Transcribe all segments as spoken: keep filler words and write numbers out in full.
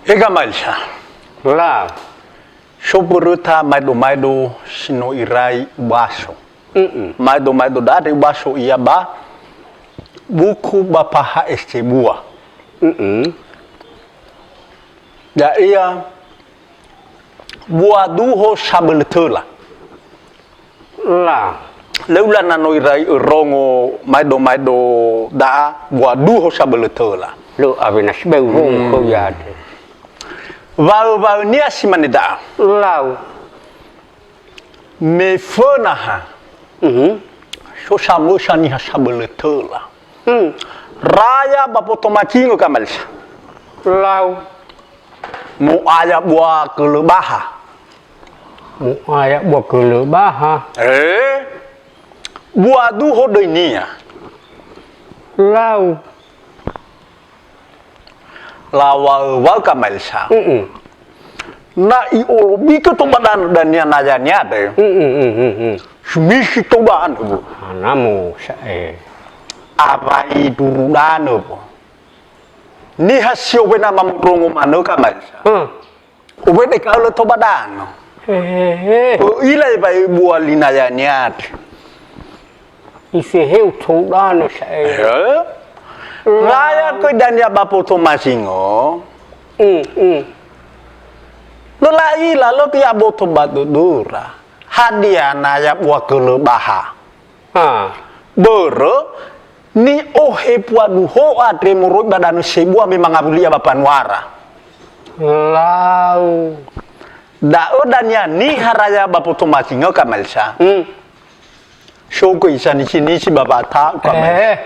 Ega maisa. Lau. So mböröta maedo-maedo si no irai ubaso. Mm-mm. Maedo-maedo da'a ubaso ia ba buku Bapa H S C bua. Mm-mm. Ya'ia bua duho sabölö töla. La. Lö ula na no irai örongo maedo-maedo da'a bua duho sabölö töla. Lö awena sibai urongo khöu ya'ade. Waö-waönia si mane da'a. Lau. Me föna ha. Mhm. So samösa niha sabölö töla. Hmm. Raya ba Poto Macingö, Kamalsa. Lau. Mo'aya bua kölö baha. Mo'aya bua kölö baha. Eh? Bua duho döinia. Lau. Lawaö-waö, Kamalsa. Mm-mm. Na i'olobikö tou ba danö dania nayania da'e. Mm-mm, mm-mm, mm. Sumisi tou ba anö, Bu. Hana mo sa'e. Awai duru danö, Bu. Niha si owena mamondrongo manö, Kamalsa. Hmm. Owena ika'ö lö tou ba danö. Hehehe. Ö'ila ba bua li nayania. Ifeheu tou danö sa'e. Eh? Raya göi dania ba Poto Macingö. Mm, mm. Lö la'ila, lö göi aboto ba dödöra. Hadia naya bua kölö baha? Ha. Börö ni'ohe bua duho andre moroi ba danö sebua me mangawuli'a ba mbanuara. Lau. Da'ö dania niha raya ba Poto Macingö, Kamalsa. Hmm. So göi sanisi-nisi ba wa'ata'u, Kamalsa. Eh.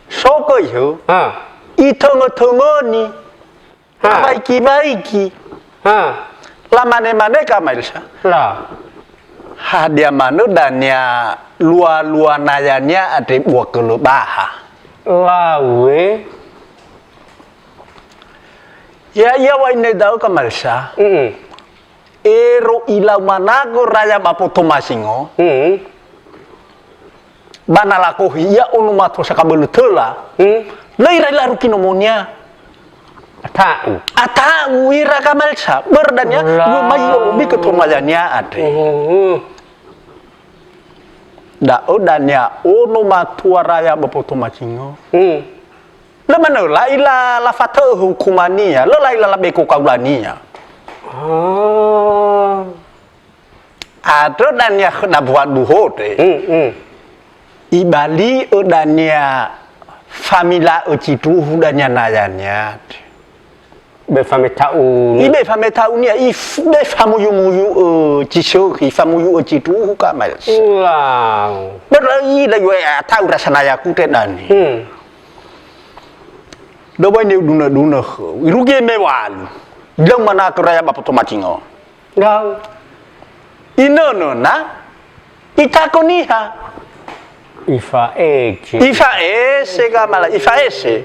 So göi hö. Ha. Itöngö-töngöni. Ha. Lawaiki-waiki. Ha. Lamane-mane, Kamalsa. La. Hadia manö dania lua-lua nayania andre bua kölö baha? Lau e. Ya'ia wa'aine da'ö, Kamalsa. Mm-mm. Ero ilau managö raya ba Poto Macingö. Mm. Ba na lakohi ia ono matua sakabölö töla. Mm. Lö ira ilaruki nomonia. Ata'u. Ata'u ira, Kamalsa. Börö dania, la, lö mai i'olobikö tou nayania andre. Mm. Da'ö dania ono matua raya ba Poto Macingö. Mm. Lö manö la'ila lafatö'ö hukumania, lö la'ila labeko kaulania. Ah. Andrö dania khöda bua duho andre. Mm, mm. Ibali'ö dania famila'ö zindruhu dania nayania. Be fameta'u ni- Ibe fameta'unia, if-, be famuyumuyu'ö zi sökhi, famuyu'ö zindruhu, Kamalsa. Lau. Börö ila yue ata'u rasa nayaku te dani. Hmm. Dawai ne udunö-dunö khöu. Irugi me walu. Lö managö raya ba Poto Macingö. Lau. Inönöna, itako niha. Ifa'ece. Ifa'ece, Kamala, ifa'ece.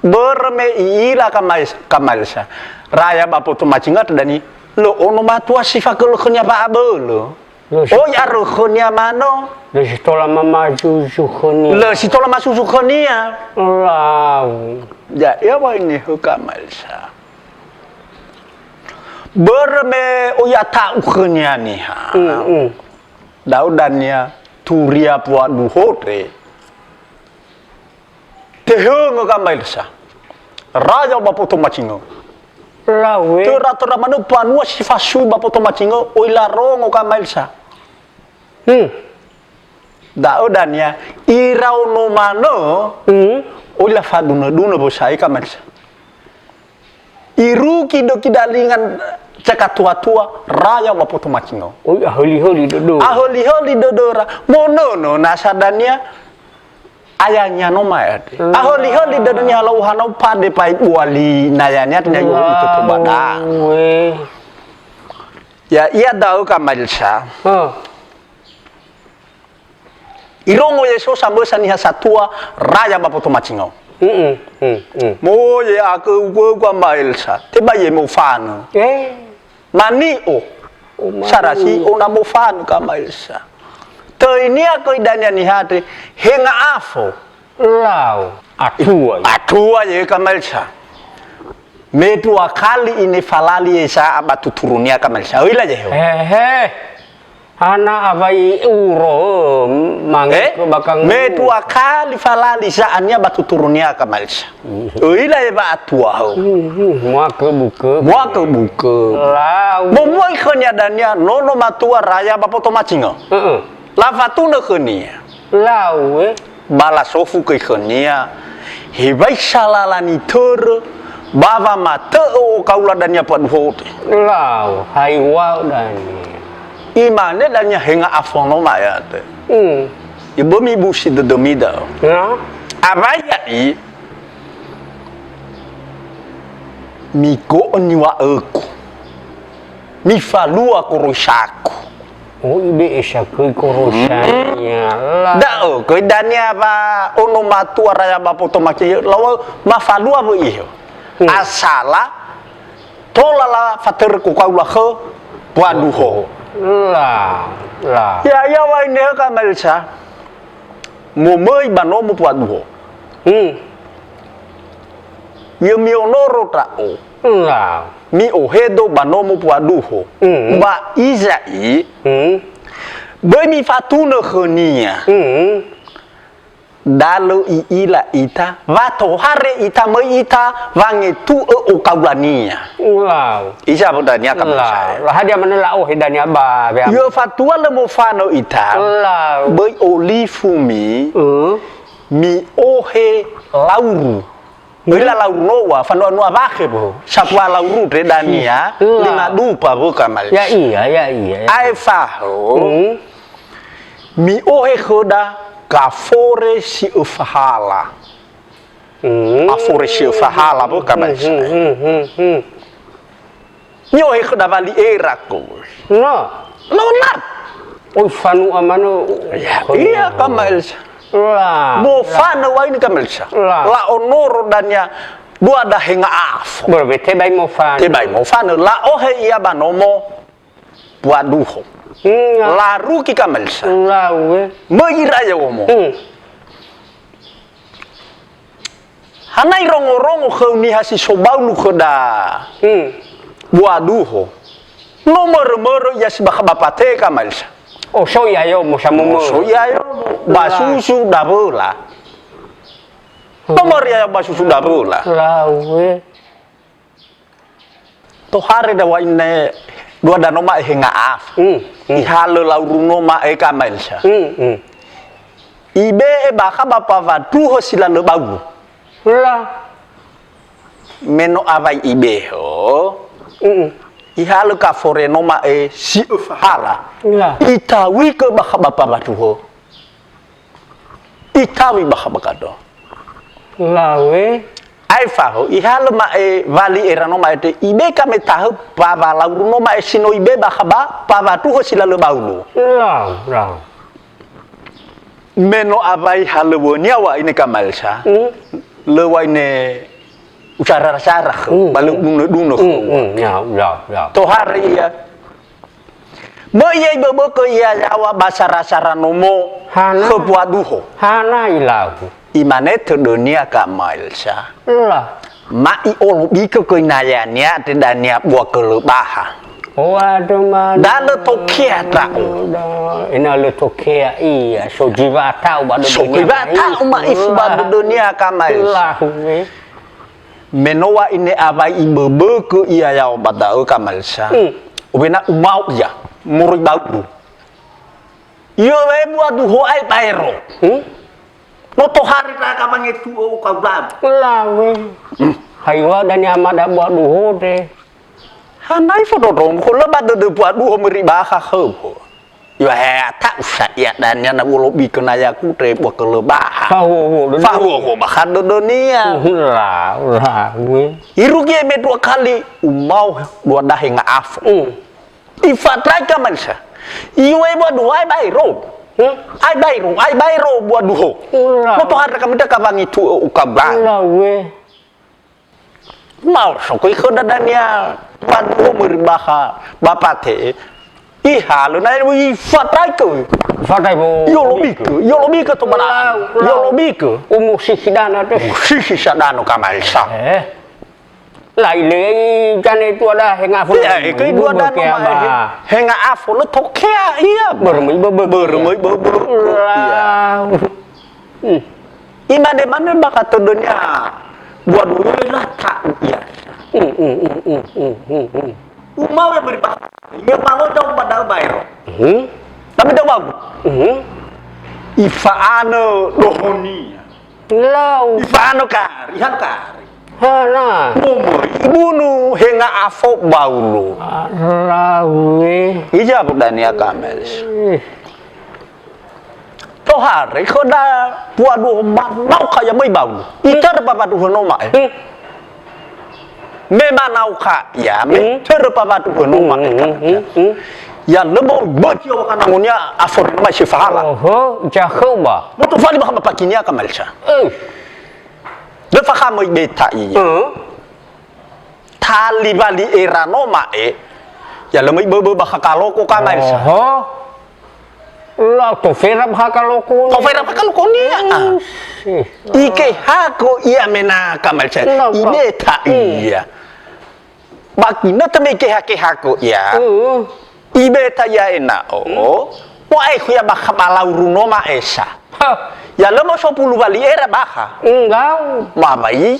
Börö me i'ila Kamais-, Kamalsa. Raya ba Poto Macingö dani, lö ono matua si fakölö khönia wa'abölö. Lö si- Oi arökhönia manö. Lö si tola mamazuzu khönia. Lö si tola mazuzu khönia. Lau. Ya'ia wa'aine hö Kamalsa. Börö me oi ata'u khönia niha. Mm, mm. Da'ö dania turia bua duho andre. Tehöngö Kamalsa. Raya ba Poto Macingö. Lau e. Töra-töra manö banua si fasui ba Poto Macingö, oi larongo Kamalsa. Hmm. Da'ö dania, iraono manö, hmm, oi lafadunö-dunö wö sa'ae Kamalsa. Irugi döki dalinga zakatua-tua, raya ba Poto Macingö. Oi, ahöli-höli dödö. Ahöli-höli dödöra. Monönö nasa dania, ayania no ma'e andre. Hmm. Ahöli-höli dödönia lau hanau pade bai bua li nayania, dania yö'ö ito tobada. Lau e. Ya'ia da'ö Kamalsa. Hmm. Irongo Yesu samösa niha satua raya ba Poto Macingö. Mm-mm, mm, mm. Moye akö uku Kamalsa, tebai ye mofanö. Eh. Mani'o. Oh, mani'o. Sarasi ona mofanö Kamalsa. Töinia göi dania niha andre, he nga'afo. Lau, atua. Atua ye Kamalsa. Me dua kali ine falali Yesaya ba tuturunia Kamaelsa. Öila Yeho. Hehe. Hana awai uro, mangke Eh? bakang Me dua kali falali Yesaya ba tuturunia Kamaelsa. Öila Yeho ba atua ho. Hmm, hmm, mua kebuke. Mua kebuke. Lau. Momuai khönia dania nono matua raya ba poto macinga. Heeh. Lafatunö khönia. Lau, eh. Ba lasofu göi khönia, hewisa lala nitörö, ba wamatö'ö okaula dania mpuaduho te. Lau, haiw̃a'ö dania. Imane dania, "He nga'afo no ma'e ate." Hmm. Ibö mibusi dödömi da'ö. Na? Awai ya'i, migo'ö niŵa'ögu. Mifalua goroisagu. Oh, ibe'e sa göi goroisania. La. Da'ö, göi dania wa ono matua raya ba poto macinga, lau mafalua wöi Yeho. Hmm. Asala, tola lafatörö gokaula khö mpuaduho. La, la. Ya'ia wa ine Kamaelsa. Momöi ba nomo mpuaduho. Hmm. Ya mionoro ndra'o. Nah. Mi'ohedo ba nomo mpuaduho. Hmm. Ba iza'i, Hmm. böi mifatunö khönia. Hmm. Da lö i'ila ita, wa tohare ita möi ita wangetu'ö okaulania. Wow. Isa bo dania Kamaelsa. Lau. Hadia manö la'ohe dania ba wea. Ya fatua lö mofanö ita. Lau. Böi olifumi. Hmm. Mi'ohe lauru. Hmm. Öila lauru noŵa, fanua-nua wakhe bo. Sapua lauru te dania, Hmm. lima dupa bo Kamaelsa. Ya'ia, ya'ia, ya'ia. Aefa ho. Hmm. Mi'ohe khöda gafore si öfa hala. Hmm. Gafore si öfa hala bo Kamaelsa. Hmm, hmm, hmm, hmm, hmm. Mi'ohe khöda wali era göi. Na. Lona. Oi, fanu'a manö. Ya, iya, Kamaelsa. La. Mofanö wa ine Kamaelsa. La. La'onoro dania dua dahe nga'afo. Börö tebai mofanö. Tebai mofanö. La'ohe ia ba nomo mpuaduho. Hmm, la. Larugi Kamaelsa. Lau, eh. Möi ira ya omo. Hmm. Hana irongo-rongo khöu niha si so baulu khöda Hmm. mpuaduho. No mörö-mörö ia si bakha ba pate Kamaelsa. Oh, so ia yo, mo sa mo No mö. so ia yo, ba Lah. susu dawöla. No mörö ia ba susu dawöla. Lau, eh. Tohare da wa ine dua danö ma'e he nga'afo. Hmm, hmm. Ihalö lauru no ma'e Kamaelsa. Hmm, hmm. Ibe'e bakha ba mpuaduho si lalö baulu. La. Me no awai ibe'e ho. Hmm. Ihalö gafore no ma'e si öfa hala. La. Itawi göi bakha ba mpuaduho. Itawi bakha ba gado. Lau, eh. Aefa ho, ihalö ma'e wali era no ma'e te, ibe'e gametahö ba wa lauru no ma'e si no ibe'e bakha ba mpuaduho si lalö baulu. Lau, lau. Me no awai halöŵönia wa ine Kamaelsa. Hmm. Lö wa ine usara-sara khöu, Hmm, ba lö hmm. dunö-dunö Hmm, khöu. hmm, ya, ya, ya. Tohare ia. Möi ia iböbögö ia yaŵa ba sara-sara nomo Hana. khö mpuaduho. Hana ilau. Imane tödönia Kamaelsa. La. Ma i'olobigö göi nayania te dania bua gölö baha. Waduh, mana. Da lö tokea ndra'o. Ina lö tokea ia, so jiwa ta'u ba So dödönia. jiwa ta'u ma'ifu ba Lah. dödönia Kamaelsa. Lah, eh. Me no wa ine awai iböbögö ia yaŵa ba da'ö Kamaelsa. Hmm. Awena umao ia, moroi baulu. Iŵa'ö mbuaduho ae baero. Hmm? No tohare ndra ka wangetu'ö okaula. Lawe. Hmm. Haiŵa'ö dania amada mbuaduho te. Hana ifondrondrömu, ho lö ba dödö mbuaduho möi ira bakha khöu. Iŵa'ö he ata'u sa ia dania na u'olobigö nayagu te bua gölö baha. Fahuhuo dödö. Fahuhuo bakha dödönia. La, la, we. Irugi eme dua kali, umao dua dahe nga'afo. Hmm. Ifatai Kamaelsa. Iŵa'ö mbuaduho ae baero. Hmm? Ae baero, ae baero mbuaduho. Ula. No tohare ndra ka wangetu'ö okaula. Ula we. Mao so göi khöda dania mbuaduho möi ira bakha ba pate. Ihalö na ifatai göi. Fatai bo. I'olobigö, i'olobigö to bana. Ula, ula. I'olobigö. Umu sisi dana te. Sisi sa danö Kamaelsa. Eh. Laila ia, jane dua da henga afo. Iya, eke dua da no ma'e he-, henga afo, lö tokea ia. Börö möi böbö. Börö möi böbö. Lau. Hmm. Imane-mane bakha tödönia, dua dulu la ta'u ia. Hmm, hmm, hmm. Umawe beri bakha. Ia malo dong pada baero. Hmm. Tapi dong bagus. Hmm. Ifa'anö dohonia. Lau. Ifa'anö kari, ihano kari. Hana. Momo, ibunu henga afo Baulo. Lau, eh. Ija bu dania Kamels. Eh. Tohare khöda dua dulu manau kaya möi Baulo. Itörö ba dua dulu no ma'e. Hmm. Me manau kha ia, me Hmm. törö ba dua dulu no ma'e. Hmm, hmm, hmm, hmm. Ya lö möi böti wa kana ngonia afori no ma'e si fahala. Oho, jakhö ba. Moto fali ba hamba pakinia Kamels. Eh. Lö fakha möi beta ia. Hmm. Tali wali era no ma'e. Ya lö möi böbö ba khakaloko Kamels. Oho. Lau tofera ba khakaloko. Tofera ba khakaloko nia. Hmm. Ikehako ia mena Kamels. Lau ba- Ibeta Hmm. ia. Ba ginötö me ikeha-kehako ia. Hmm. Ibeta ia ena'ö. Hmm. Wa'aekhu ia bakha ba lauru no ma'e sa. Ha. Ya lö möi sopulu wali era bakha. Enggau. Mamai.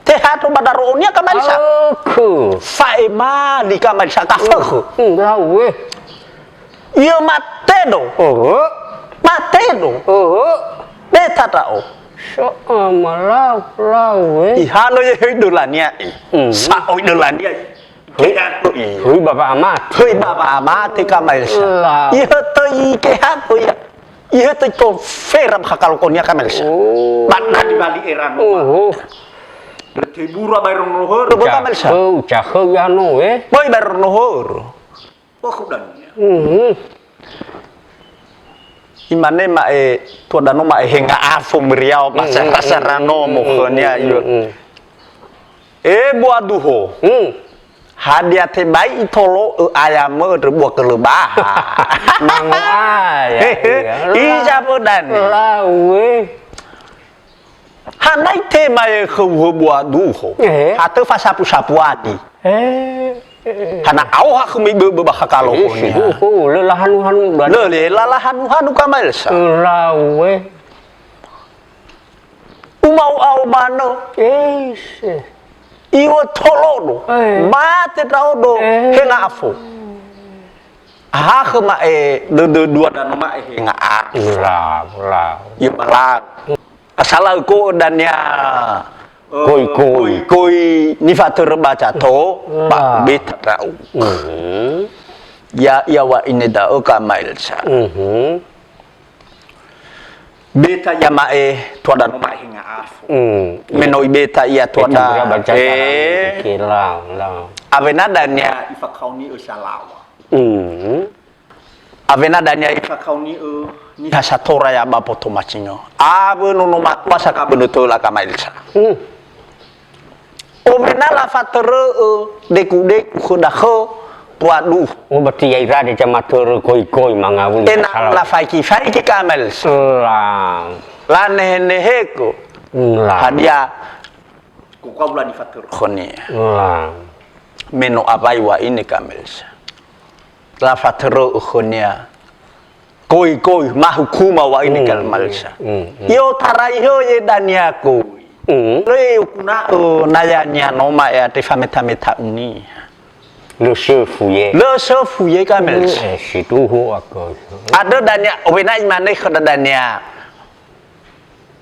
Tehato ba daro'onia Kamels. Aku. Fa'emali Kamels ka fökhö. Enggau, weh. Ia matedo. Oh. Matedo. Oh. Beta da'ö. So'ama lau, lau, eh. Ihano ye höi dölania, eh. Hmm. Sa'oi dölania, eh. Höi. Iya, höi. Höi baba amate. Höi baba amate Kamels. Lau. Ihatö ikehako ia. Ihatö tofera ba khakaloko nia Kamels. Oh. Ba na di wali era no. Oh. Tebura baero no hörö, Kamels. Oh, jakhö ia no, eh. Möi baero no hörö. Wa'aku dania. Mhm. Imane ma'e, tuada no ma'e henga afo meriao, Mhm, pasara-pasara mhm, no mhm, mokhönia, mhm, iyo. Mhm. E bua duho. Mhm. Hadia tebai itolo'ö ayamö ndrö bua kölö baha. Mango'aya, Hehe, iya. Ija bödane. Lau, eh. Hana itema ye khöu hö bua duho. Eh. Hatö fasapu-sapu adi. Eh, eh, eh. Hana aoha khömi böbö ba khakaloko Isi, nia. Duho, lö lahanu-hanu dua. Lö, lö, la lahanu-hanu Kamels. Lau, eh. Umau ao manö. Isi. Iwö tolodo. Eh. Mate ndra'odo. Eh. Henga afo. Ahakhö ma'e dödö dua danö ma'e henga afo. Lau, lau. Ia ba lau. Asalaö ko'ö dania, eh, Koi-koi. Koi-koi nifatörö ba cato, Lah. ba beta ndra'u. Mhm. Ya, ya wa'ine da'ö Kamels. Mhm. Beta ia ma'e tuada no ma'e henga afo. Mm. Me no ibeta ia Beta tuada. Bura ba cato. Eh. Oke, lau, lau. Awena dania ifakaoni'ö salawa. Mm. Awena dania ifakaoni'ö niha satora ya ba poto macingö. Awö nono matua sakabönö töla Kamels. Hmm. Owena lafatörö'ö deku-deku khö dakhö, waduh. Oh, berarti ya irade jamatörö koi-koi mangawuli Ena masalah. Lafaiki-faiki Kamels. Lang. Lanehe-nehekö. Lang. Hadia? Kuka ulani fatörö. Khönia. Lang. Me no awai wa'ine Kamels. Lafatörö'ö khönia. Koi-koi, mahukuma wa'ine Hmm, Kamels. Hmm, hmm. I'otarai hö ye dania koi. Hmm. Lö ukuna'ö na yania no ma'e andre fameta-meta'unia. Lö söfu ye. Lö söfu ye Kamels. Hmm, eh, siduhu aku. Andrö dania, owena imane khöda dania.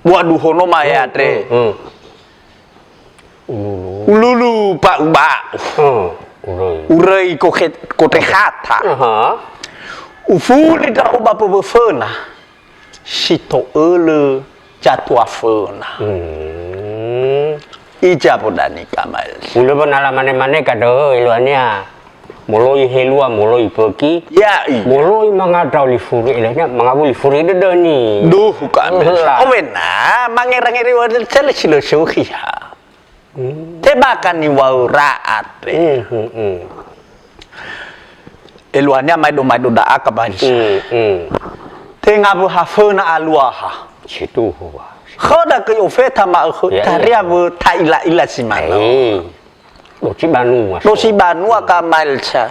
Bua duho no ma'e andre. Hmm, hmm. Ululu. Ululu pa'u ba'u. Hmm, uröi. Uröi ko khe-, ko tekhata. Aha. Ufuli ndra'o ba pöwöföna. Si to'ölö zatua föna. Hmm. Ija bodani Kamels. Ulö ba na lamane-mane ka döhö eluania. Moloi helua, moloi pöki. Ya'i. Moloi mangandrao lifuri elehna, mangawuli furi dödöni. Duhu Kamels. Hela. Owena, mangera-ngeri wa tele si lö sökhi ha. Hmm. Tebaka niŵa'ö ra'a te. Hmm, hmm, hmm. Eluania maedo-maedo da'a ka ba hisa. Hmm, hmm. Tenga wöha föna alua ha. Situ huwa. Khöda köi ofeta ma'ökhö Ya, taria iya. wö ta'ila-ila si manö. Eh. Dosi banua. Dosi banua ka Maelsa.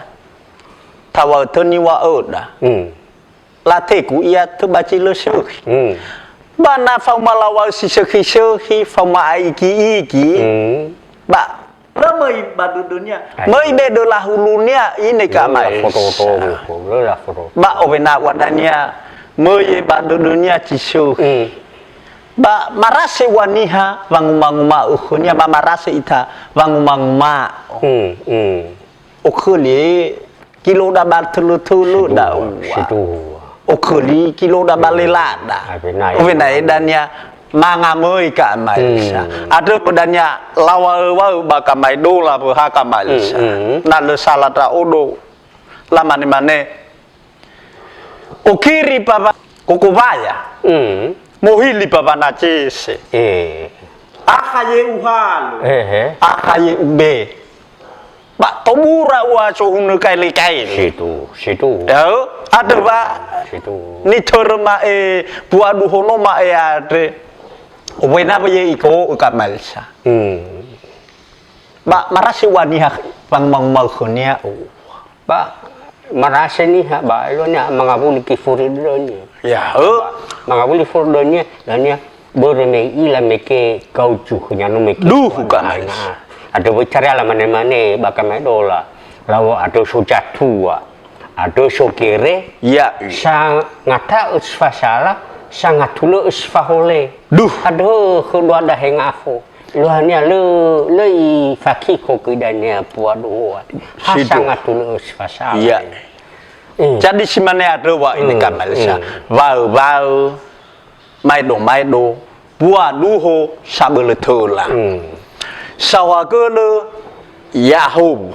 Tawau tö niŵa'öda. Hmm. Lategu ia tö ba zi lö sökhi. Hmm. Ba na faoma lawa'ö si sökhi-sökhi, faoma aigi-igi. Hmm. Ba lö möi ba dödönia. Ai. Möi be döla hulunia ine ka Maelsa. Lö lafototo, lö lafototo. Ba owena ŵa'ödania möi ba dödönia zi sökhi. Hmm. Ba marase ŵa niha wanguma-nguma'ö khönia, ba marase ita wanguma-nguma'ö. Hmm, hmm. Okhöli kiloda ba tölö-tölö da ua. Situa. Okhöli kiloda ba lelada. Awena e. Owena e dania manga möi ka Maelsa. Hmm. Andrö ba dania lawa'ö-wa'ö ba ka Maedola böha ka Maelsa. Hmm, hmm. Na lö sala ndra'odo lamane-mane. Okiri ba wa-, Kokobaya. Mm. Mohili ba wa Najese. Eh. Akha ye uhalö. Ehe. Akha ye ube. Ba tobura ua sohunö kaele-kaele. Situ, situ. Ya, andrö wa. Situ. Nitörö ma'e, buadu hono ma'e andre. Owena wa ye iko'ö ka Maelsa. Mm. Ba marase ŵa niha wanguma-nguma'ö khönia. Ba marase niha ba elo niha mangawuli ki furi dödönia. Ya, ö. Ba mangawuli furi dödönia, dania börö me i'ila mege gauju khönia no mege. Duhu ka Maelsa. Andrö wöi caria lamane-mane ba ka Maedola. Laŵa'ö andrö so zatua, andrö so gere, ya, sangata'ö si fasala, sangatulö'ö si fahole. Duh. Andrö khö dua dahe ngafo. Luahania lö, lö ifakiko göi dania buadu hoa. Ha sangatulö'ö si fasala. Iya. Eh. Jadi si mane andrö wa ini, hmm, ka Maelsa. Hmm. Waö-waö, maedo-maedo, buadu ho sabölö töla. Hmm. Saohagölö ya'ahowu.